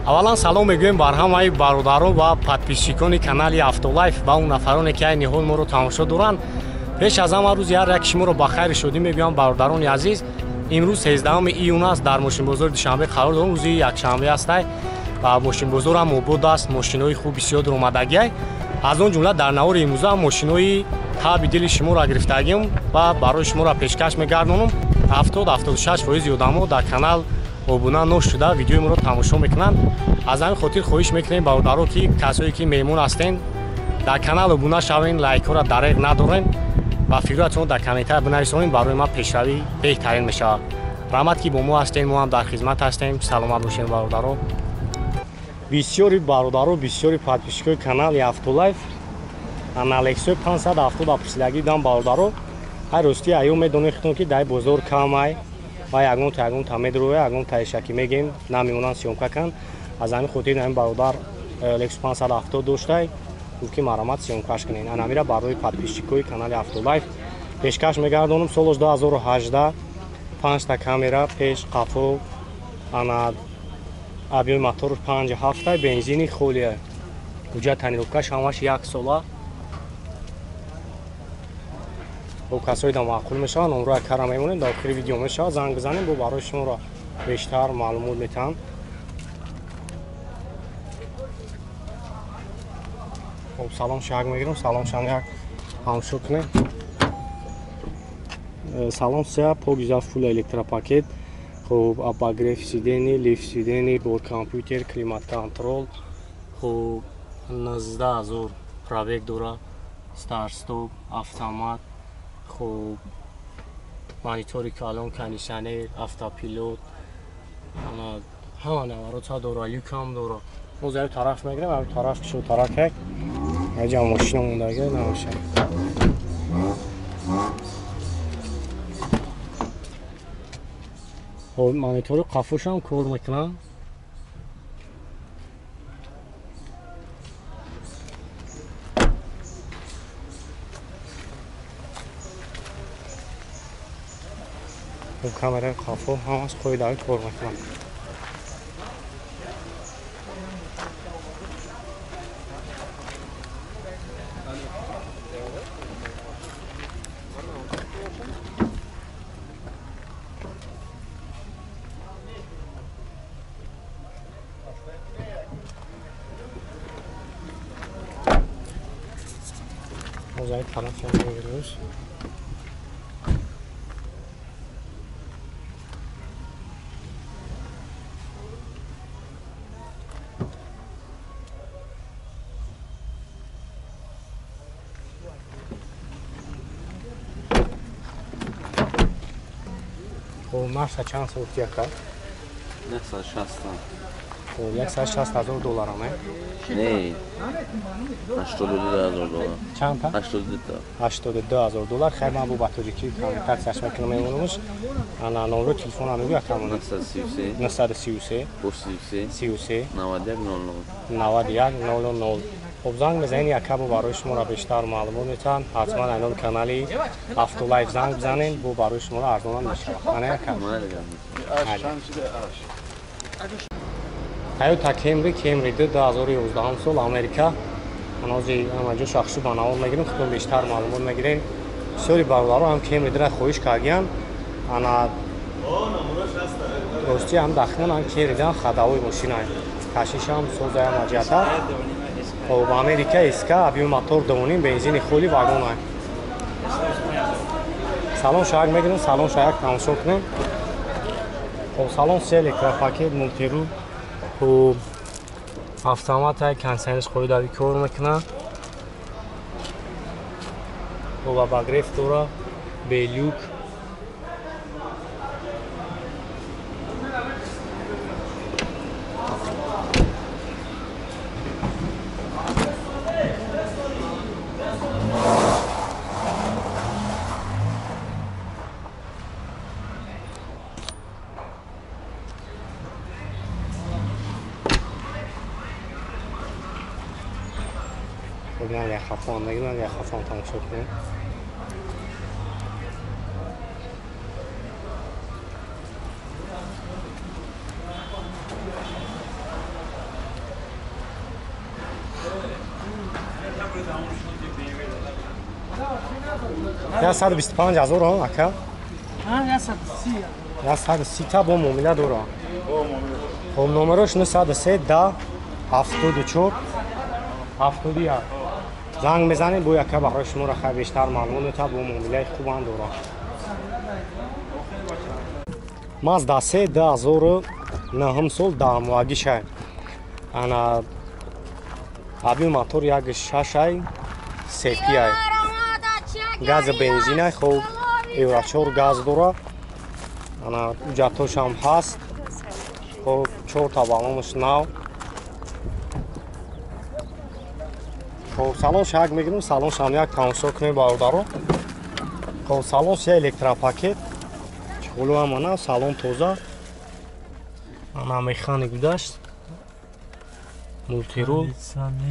Аввалан салом мегӯем бар ҳамаи бародарон ва подписчикони канали Автолайф ва он нафароне ки айни ҳол моро тамошо доранд. Пеш аз ҳама рӯзи ҳар як шуморо ба хайри шодӣ мегӯям, бародарони азиз. Имрӯз 13 июн аст, дар мошинбозори Душанбе қарор дорем. Рӯзи якшанбе астай ва мошинбозор ҳам обод аст, мошинои хуб бисёр омадагиай. Аз он ҷумла дар навори имрӯза мошинои таби дили шуморо гирифтагим ва барои шуморо пешкаш мегардонам. 70-76% одамо дар канал обуна ношуда видеои моро тамошо мекунанд. Аз ҳамин хотир хоҳиш мекунем бародаро, ки касое ки меҳмон ҳастен, дар канал обуна шавен, лайкҳоро дареғ надорен ва фикратонро дар комментария бинависонед, барои ман пешравӣ беҳтарин мешавад. Раҳмат ки бо мо ҳастен, мо ҳам дар хизмат ҳастем. Саломат бошед бародаро. Бисёри бародаро, бисёри подписчикои канали Автолайф ана Лексои 570 пурсидагӣ дам бародаро. Ҳар рости аё медонед худтон ки дар бозор камай ва ягон та медроя, ягон та ишаки мегем, намемонанд съёмка кан. Аз ҳамин хотир ҳамин бародар Лексус 570 доштай, гуфт ки марамат съёмкаш кунед. Ана ҳамира барои подписчикои канали Автолайф пешкаш мегардонам. Солаш 2018, 5та камера пеш қафо, ана объёми мотор 5.7, бензини холия, ҳуҷҷат тонировкаш ҳамаш як сола. Бо касои да маъқул мешаванд, онро якара мемонем, дар охири видео мешавад, занг бизанем, бо барои шуморо бештар маълумот метаҳам. Хоб, салом шак мегирам, салом шам як ҳамшо кунем. Салом сея покиза фул электропакет. Хоб, обогрев сидений, лифт сидений, бор компютер, климат-контрол. Хоб, 19,000 пробег дора, старт-стоп, автомат. Хоб, монитори калон, кондитсионер, автопилот, ҳама наваротҳо дора, люкам дора. Мо заю тараф мегирем, аю тараф кишо таракак. Аҷа мошина мондага набошад. Хоб, монитори қафошам кор мекунам. Хоб, камераи қафо ҳамаш қоидави кор мекунам. Озай тараф мегирӯз. Хоб, нарса чанд сол яка? 160. Хоб, 160,000 доллар аме? Не, 82,000 доллар. Чанд та? 82 та. 82,000 доллар. Хайр, ман бо ба тоҷикӣ комментатсияш мекунам, мемонамш. Ана номро телефона мегӯ якамон. 933 933 33 33 91 00 91 00. Хоб, занг мезанед, яка бо барои шуморо бештар маълумот метаҳанд. Ҳатман айноми канали Автолайф занг бизанед, бо барои шуморо арзонам мешавад. Ана яка. Toyota Camry, Camry 2011 сол, Америка. Анози ҳама ҷо шахсу ба навор мегирем, худтон бештар маълумот мегирем. Бисёри бародаро ҳам Camry дра хоҳиш кардиян. Ана рости ҳам дахмон ҳам Camry дан ходовой мошина. Кашишам созая маҷата. Хоб, Америка СК, объёми мотор 2.5, бензини холи, вагон. Салон шак мегирем, салон шак тамошо кунем. Хоб, салон се электропакет, мултирул. Хоб, автомат, кондитсионерш қоидави кор мекунад. Хоб, обогрев дора, белюк. Бигнам як хафон, бигнам як хафон тамошо кунем. 125 ҳазор ака? 130 та бо муомила дора. Хоб номерош 903 10 74 71. Занг мезанем бо яка барои шуморо хай бештар маълумот мета бо муомилаи хубам дора. Мазда 3 2009 сол даҳмоҳагишай. Ана аби мотор 1.6 ай CP ай. Гази бензинай, хоб Евро 4 газ дора. Ана ҳуҷҷатошам ҳаст. Хоб 4 та баллонаш нав. Хоб салон шак мегирем, салон шам як тамошо кунем бародаро. Хоб салон се электропакет. Чхолу ҳама нав, салон тоза. Ана механик будашт. Мултирул,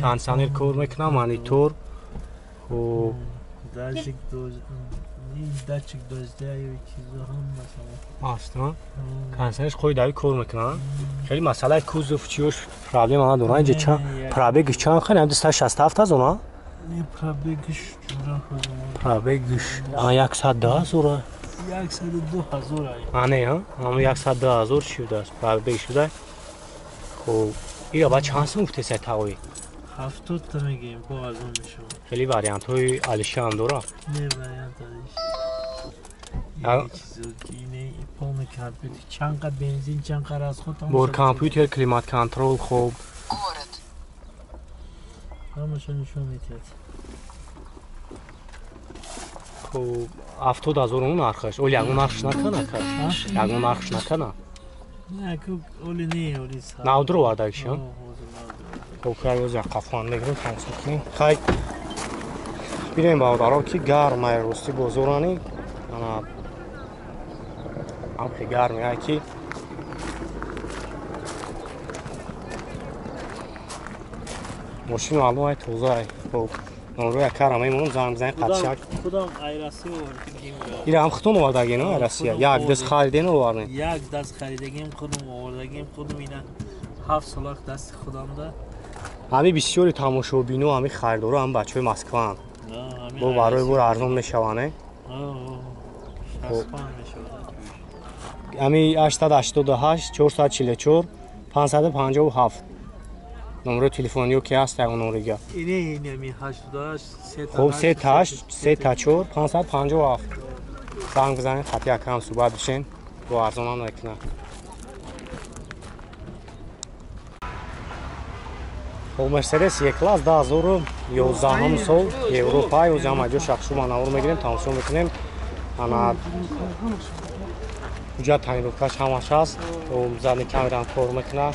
кондиционер кор мекунам, монитор. Хоб датчик датчик дождя чизо ҳам масалан. Аст, ҳа? Кондиционерш қоидави кор мекунад. Хеле масъалаи кузов чиёш проблема надорад. Инҷа чанд пробегш чанд хеле 267 ҳазор, ҳа? Не, пробегш чура ҳазор. Пробегш 110 ҳазор. 102 ҳазор. А не, ҳа? Ҳам 102 ҳазор шудааст, пробег шуда. Хоб, ира ба чанд сум гуфтесай таои? 70 та мегӯем, бо арзон мешавад. Хеле вариантҳои алиша ҳам дорад? Не, вариант алиш. Полный компьютер, чанқа бензин, чанқа расход. Бор компьютер, климат контрол, хоб. Ҳамаша нишон медиҳад. Хоб, 70 ҳазор он нархаш. Оли ягон нархш накана, ка? Ягон нархш накана? Не, оли не, оли са. Навдур овардагиш, ҳа? Хоб, хай оз як қафоан мегирем, тамошо кунем. Хай бинем бародаро ки гармай рости бозорани. Ана ҳам гарми ай ки мошин маълум ай тоза ай. Хоб, номро якара мемонам, занг бизанем қатшак. Худам ай Россия овардагим. Ира ҳам худтон овардагин, ай Россия? Як даст хариден овардем? Як даст харидагим, худам овардагим, худам ина 7 солах дасти худамда. Ҳами бисёри тамошобино, ҳами харидоро ҳам бачаҳои Москваанд. Бо барои бор арзон мешаванд, э? Ҳами 888 444 557 номерои телефониё ки ҳаст ягон номерига. Ине ҳами 88 Хоб 38 34 557 занг бизанед, хати якам суҳбат бишен, бо арзонам мекунад. Хоб Мерседес Е-класс 2011 сол Европа, ӯзи ҳама ҷо шахшу манавор мегирем, тамошо мекунем. Ана ҳуҷҷат тонировкаш ҳамаш ҳаст. Задни камерам кор мекунад.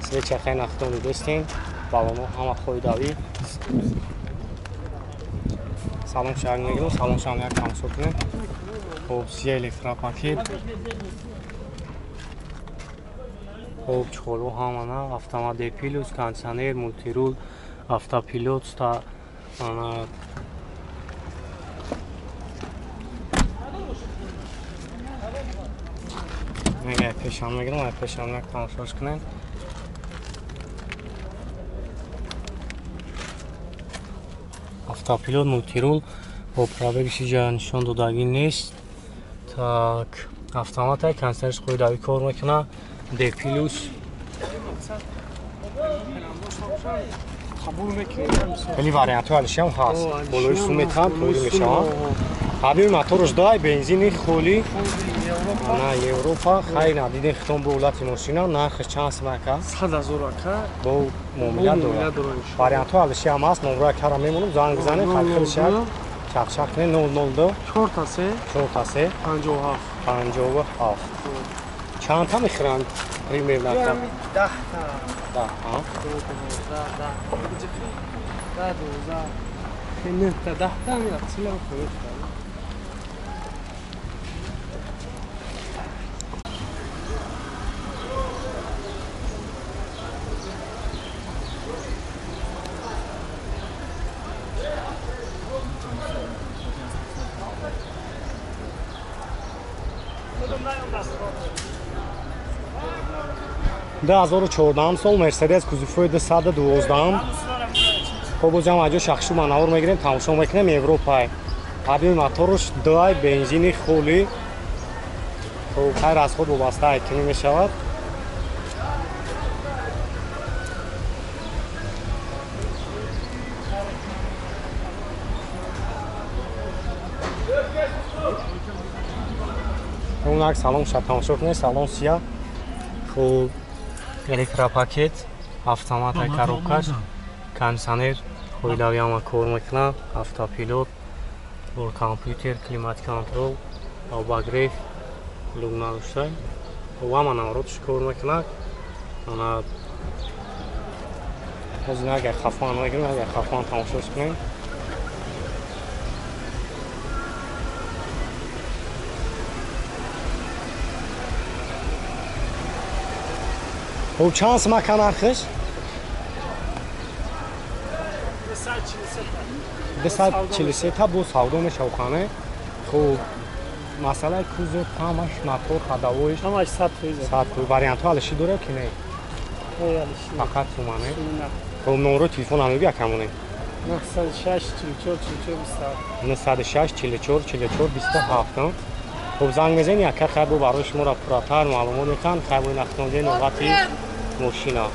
Свечахаи нахтони дестем, балоно ҳама қоидавӣ. Салон шак мегирем, салон шам як тамошо кунем. Хоб сия электропакет. Хоб чхолу ҳама на, автомат D+, кондиционер, мултирул, автопилот, ста ана мега пешам мегирам, ай пешам як тамошош кунем. Автопилот, мултирул, бо пробегш иҷа нишон додагӣ нест. Так, автомат ай, кондиционерш қоидавӣ кор мекунад. D+. Хеле вариантҳои алишиам ҳаст. Болои сум метаванд, тоири мешаванд. Ҳабиби моторш дай, бензини холи. На Европа, хай надидем хитон бо ҳолати мошина, нархаш чанд сум ака? 100 ҳазор ака. Бо муомила дорад. Вариантҳои алишиам ҳаст, номро якара мемонам, занг бизанем, хай шак. Чақчақ кунем 002 4 4 3 57 57. Чанд та мехӯранд примерно? 10 та. 10 та, ҳа? 10 10 12 9 та 10 та меақсилам хӯрд. Ду 2014 сол Мерседес кузовҳои 212. Хоб, боз ҳам аҷо шахшу манавор мегирем, тамошо мекунем. Европа. Объёми моторш 2 бензини холи. Хуб, хайр аз худ вобаста айкунӣ мешавад. Як салон ша тамошо кунед, салон сия. Хуб, электропакет, автомат коробкаш, кондиционер, хоилави ҳама кор мекунад, автопилот, бор компютер, климат контрол, обогрев, люк надошта. Ҳама наворотш кор мекунад. Ана ҳозир агар хафан мегирем, агар хафан тамошош кунем. Хуб, чанд сумака нархиш? 243 та бо савдо мешавад хане. Хуб, масъалаи кузов ҳамаш мотор, ходовоиш ҳамаш 100%. 100%. Вариантҳо алиши дорад ки не? Фақат сумане. Хуб, номерои телефон ҳам мегӯ якамоне. 906 44 44 27. 906 44 44 27. Хуб, занг мезанед, яка хайр бо барои шуморо пурратар маълумот метаҳанд. Хайр бо ин автомобили навбати мошина.